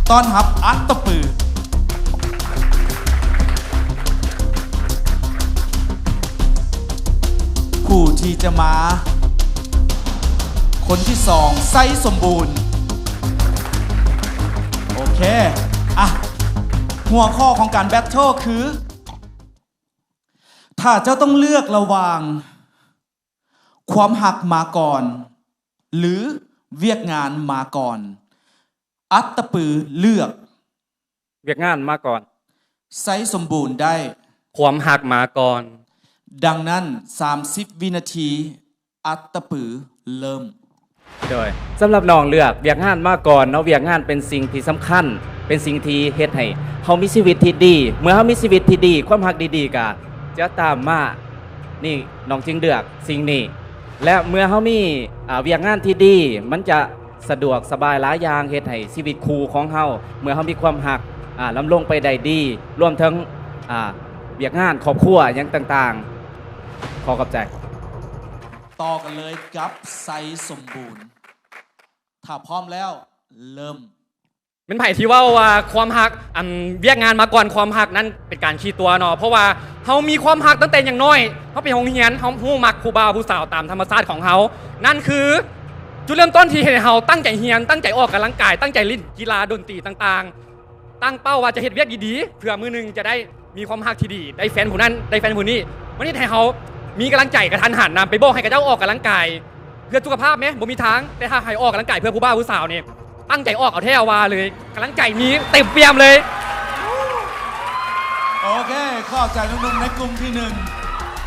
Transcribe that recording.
ຕ້ອນຮັບອັດຕະປື. ຜູ້ທີ່ຈະມາຄົນທີສອງ ໄຊສົມບູນ. ໂອເຄ ອ່ະ ຫົວຂໍ້ຂອງການແບັດເທິລຄື ຖ້າເຈົ້າຕ້ອງເລືອກລະຫວ່າງຄວາມຮັກມາກ່ອນ ຫຼື ວຽກງານມາກ່ອນ, ອັດຕະປືເລືອກ ວຽກງານມາກ່ອນ. ໄຊສົມບູນໄດ້ ຄວາມຮັກມາກ່ອນ. ດັ່ງນັ້ນ ສາມສິບວິນາທີ ອັດຕະປືເລີ່ມ. ໂດຍ ສຳລັບນ້ອງເລືອກວຽກງານມາກ່ອນເນາະ, ວຽກງານເປັນສິ່ງທີ່ສຳຄັນ ເປັນສິ່ງທີ່ເຮັດໃຫ້ເຮົາມີຊີວິດທີ່ດີ. ເມື່ອເຮົາມີຊີວິດທີ່ດີ ຄວາມຮັກດີໆກໍຈະຕາມມາ. ນີ້ ນ້ອງຈຶ່ງເລືອກສິ່ງນີ້. ແລະ ເມື່ອເຮົາມີ ອາ ວຽກງານທີ່ດີ ມັນຈະສະດວກສະບາຍຫຼາຍຢ່າງ, ເຮັດໃຫ້ຊີວິດຄູ່ຂອງເຮົາ ເມື່ອເຮົາມີຄວາມຮັກ ອາ ດຳລົງໄປໄດ້ດີ, ລວມເຖິງ ອາ ວຽກງານຄອບຄົວຫຍັງຕ່າງໆ. ຂໍຂອບໃຈ. ຕໍ່ກັນເລີຍກັບໄຊສົມບູນ. ຖ້າພ້ອມແລ້ວ ເລີ່ມ. ແມ່ນໃຜທີ່ເວົ້າວ່າຄວາມຮັກ ອັນ ວຽກງານມາກ່ອນຄວາມຮັກນັ້ນເປັນການຂີ້ຕົວະເນາະ, ເພາະວ່າເຮົາມີຄວາມຮັກຕັ້ງແຕ່ຍັງນ້ອຍ, ເຮົາໄປໂຮງຮຽນ ເຮົາຮູ້ມັກຜູ້ບ່າວຜູ້ສາວຕາມທຳມະຊາດຂອງເຮົາ. ນັ້ນຄືຈຸດເລີ່ມຕົ້ນທີ່ເຮັດໃຫ້ເຮົາຕັ້ງໃຈຮຽນ, ຕັ້ງໃຈອອກກຳລັງກາຍ, ຕັ້ງໃຈຫຼິ້ນກິລາດົນຕີຕ່າງໆ. ຕັ້ງເປົ້າວ່າຈະເຮັດວຽກດີໆ ເພື່ອມື້ໜຶ່ງຈະໄດ້ມີຄວາມຮັກທີ່ດີ, ໄດ້ແຟນຜູ້ນັ້ນ ໄດ້ແຟນຜູ້ນີ້. ມັນເຮັດໃຫ້ເຮົາມີກຳລັງໃຈກະທັນຫັນນຳ ໄປບອກໃຫ້ເຂົາເຈົ້າອອກກຳລັງກາຍເພື່ອສຸຂະພາບແມ, ບໍ່ມີທາງ. ແຕ່ຖ້າໃຫ້ອອກກຳລັງກາຍເພື່ອຜູ້ບ່າວຜູ້ສາວນີ້ ຕັ້ງໃຈອອກເອົາແທ້ເອົາວ່າເລີຍ, ກຳລັງໃຈມີເຕັມປ່ຽມເລີຍ. ໂອເຄ ຂອບໃຈໜຸ່ມໆໃນກຸ່ມທີໜຶ່ງ.